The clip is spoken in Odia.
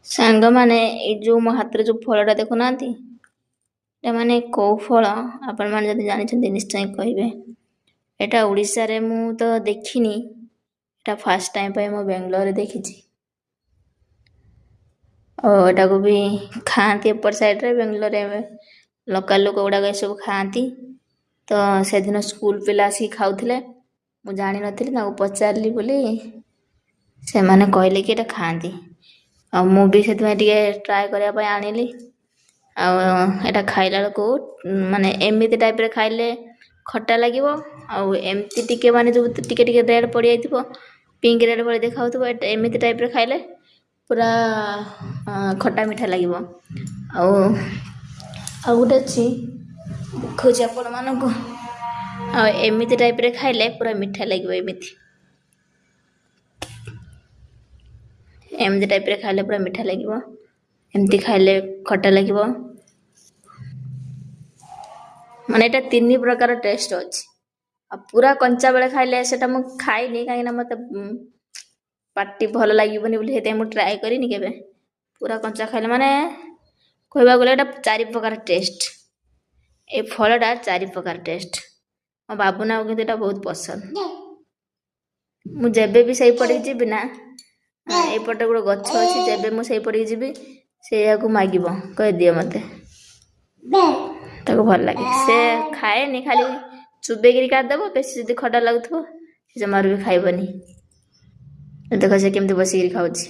ସାଙ୍ଗମାନେ, ଏଇ ଯେଉଁ ମୋ ହାତରେ ଯେଉଁ ଫଳଟା ଦେଖୁନାହାନ୍ତି, ଏଇଟା ମାନେ କେଉଁ ଫଳ ଆପଣମାନେ ଯଦି ଜାଣିଛନ୍ତି ନିଶ୍ଚୟ କହିବେ। ଏଇଟା ଓଡ଼ିଶାରେ ମୁଁ ତ ଦେଖିନି, ଏଇଟା ଫାର୍ଷ୍ଟ ଟାଇମ୍ ପାଇଁ ମୁଁ ବାଙ୍ଗାଲୋରରେ ଦେଖିଛି। ଆଉ ଏଟାକୁ ବି ଖାଆନ୍ତି ଏପଟ ସାଇଡ଼୍ରେ, ବାଙ୍ଗାଲୋରରେ ଲୋକାଲ ଲୋକ ଗୁଡ଼ାକ ଏସବୁ ଖାଆନ୍ତି। ତ ସେଦିନ ସ୍କୁଲ ପିଲା ଆସିକି ଖାଉଥିଲେ, ମୁଁ ଜାଣିନଥିଲି, ତାଙ୍କୁ ପଚାରିଲି ବୋଲି ସେମାନେ କହିଲେ କି ଏଇଟା ଖାଆନ୍ତି। ଆଉ ମୁଁ ବି ସେଥିପାଇଁ ଟିକେ ଟ୍ରାଏ କରିବା ପାଇଁ ଆଣିଲି। ଆଉ ଏଇଟା ଖାଇଲା ବେଳକୁ ମାନେ ଏମିତି ଟାଇପ୍ରେ ଖାଇଲେ ଖଟା ଲାଗିବ, ଆଉ ଏମିତି ଟିକେ ମାନେ ଯେଉଁ ଟିକେ ଟିକେ ରେଡ଼୍ ପଡ଼ିଯାଇଥିବ, ପିଙ୍କ ରେଡ଼୍ ଭଳି ଦେଖାହେଉଥିବ, ଏଇଟା ଏମିତି ଟାଇପ୍ରେ ଖାଇଲେ ପୁରା ଖଟା ମିଠା ଲାଗିବ। ଆଉ ଆଉ ଗୋଟେ ଅଛି ଦେଖାଉଛି ଆପଣମାନଙ୍କୁ, ଆଉ ଏମିତି ଟାଇପ୍ରେ ଖାଇଲେ ପୁରା ମିଠା ଲାଗିବ। ଏମିତି ଏମିତି ଟାଇପ୍ରେ ଖାଇଲେ ପୁରା ମିଠା ଲାଗିବ, ଏମିତି ଖାଇଲେ ଖଟା ଲାଗିବ। ମାନେ ଏଇଟା ତିନି ପ୍ରକାର ଟେଷ୍ଟ ଅଛି। ଆଉ ପୁରା କଞ୍ଚା ବେଳେ ଖାଇଲେ ସେଟା ମୁଁ ଖାଇନି, କାହିଁକିନା ମୋତେ ପାଟି ଭଲ ଲାଗିବନି ବୋଲି ସେଥିପାଇଁ ମୁଁ ଟ୍ରାଏ କରିନି କେବେ। ପୁରା କଞ୍ଚା ଖାଇଲେ ମାନେ କହିବାକୁ ଗଲେ ଏଇଟା ଚାରି ପ୍ରକାର ଟେଷ୍ଟ, ଏ ଫଳଟା ଚାରି ପ୍ରକାର ଟେଷ୍ଟ। ମୋ ବାବୁନାକୁ କିନ୍ତୁ ଏଇଟା ବହୁତ ପସନ୍ଦ। ମୁଁ ଯେବେ ବି ସେଇପଟିକି ଯିବି ନା, ଏଇପଟେ ଗୋଟେ ଗଛ ଅଛି, ଯେବେ ମୁଁ ସେଇପଟିକି ଯିବି ସେଇଆକୁ ମାଗିବ, କହିଦିଅ ମୋତେ, ତାକୁ ଭଲ ଲାଗେ। ସେ ଖାଏନି, ଖାଲି ଚୁବେଇକିରି କାଢ଼ିଦେବ। ବେଶୀ ଯଦି ଖଟା ଲାଗୁଥିବ ସେ ଜମାରୁ ବି ଖାଇବନି। ଦେଖ ସେ କେମିତି ବସିକିରି ଖାଉଛି।